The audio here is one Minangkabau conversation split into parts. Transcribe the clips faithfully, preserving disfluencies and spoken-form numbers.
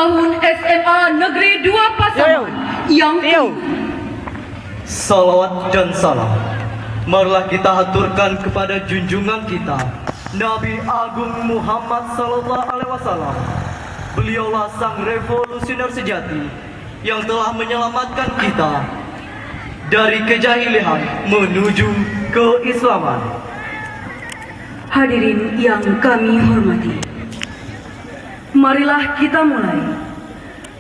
tahun S M A Negeri Dua Pasaman yang kelima. Salawat dan salam marilah kita haturkan kepada junjungan kita, Nabi Agung Muhammad sallallahu alaihi wasallam. Beliaulah sang revolusioner sejati yang telah menyelamatkan kita dari kejahilian menuju keislaman. Hadirin yang kami hormati, marilah kita mulai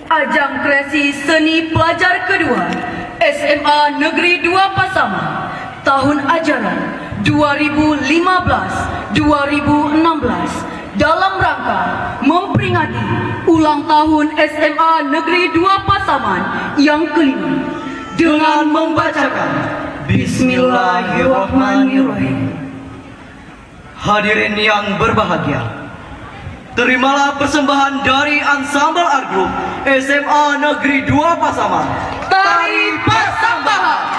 ajang kreasi seni pelajar kedua S M A Negeri Dua Pasaman tahun ajaran dua ribu lima belas dua ribu enam belas dalam rangka memperingati ulang tahun S M A Negeri Dua Pasaman yang kelima dengan membacakan Bismillahirrahmanirrahim. Hadirin yang berbahagia, terimalah persembahan dari Ansambel Art Group S M A Negeri Dua Pasaman, Tari Pasambahan.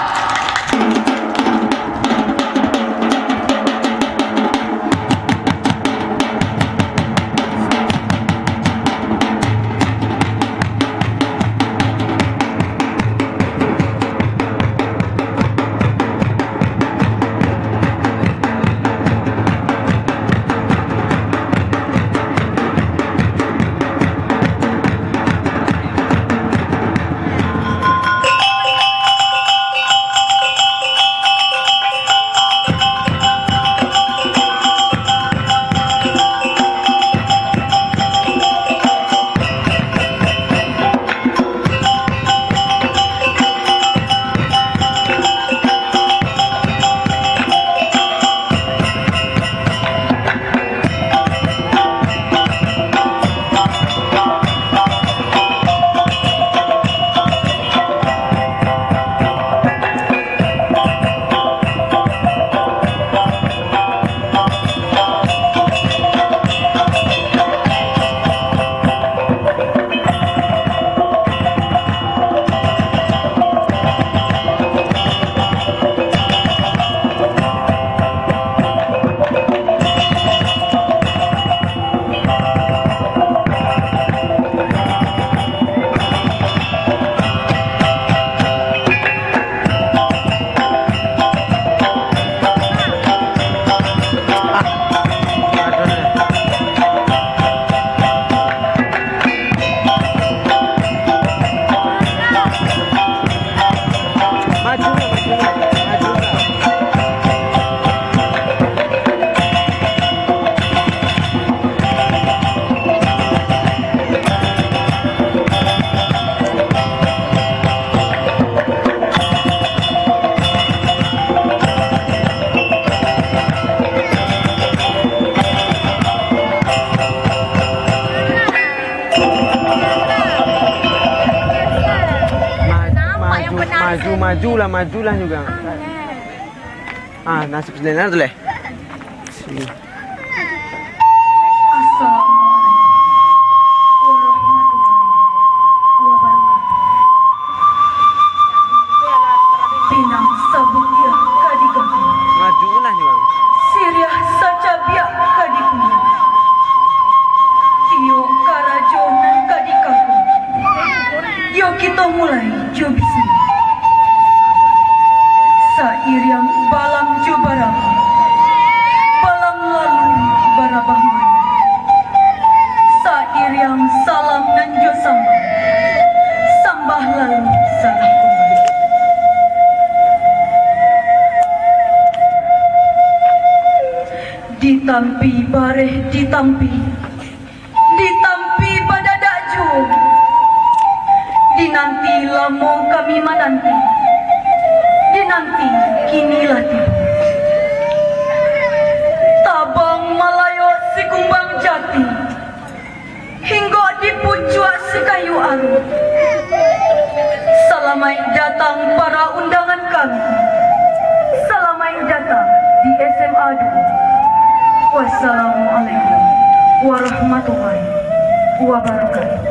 Ma-, maju, maju, majulah, majulah juga. Ah, nasib sendiri tu leh. Assalamualaikum warahmatullahi wabarakatuh. Pinang sabutiang ka digaga. Majulah, Juang. Siriah sacabiak ka dikuyuang. Tiok karajo nan ka dikago. Yo kito mulai jo bismillah. Sairiang balam jo barabah, balam lalu barabah mano. Sairiang salam nan jo sambah, sambah lalu salam kumbali. Ditampi bareh ditampi, ditampi badadak juo. Dinanti lamo kami mananti, dinanti kini lah tibo. Tabang malayo si kumbang jati, hinggok di pucuak si kayu aruih. Salamaik datang para undangan kami. Salamaik datang di S M A duo. Wassalamualaikum warahmatullahi wabarakatuh.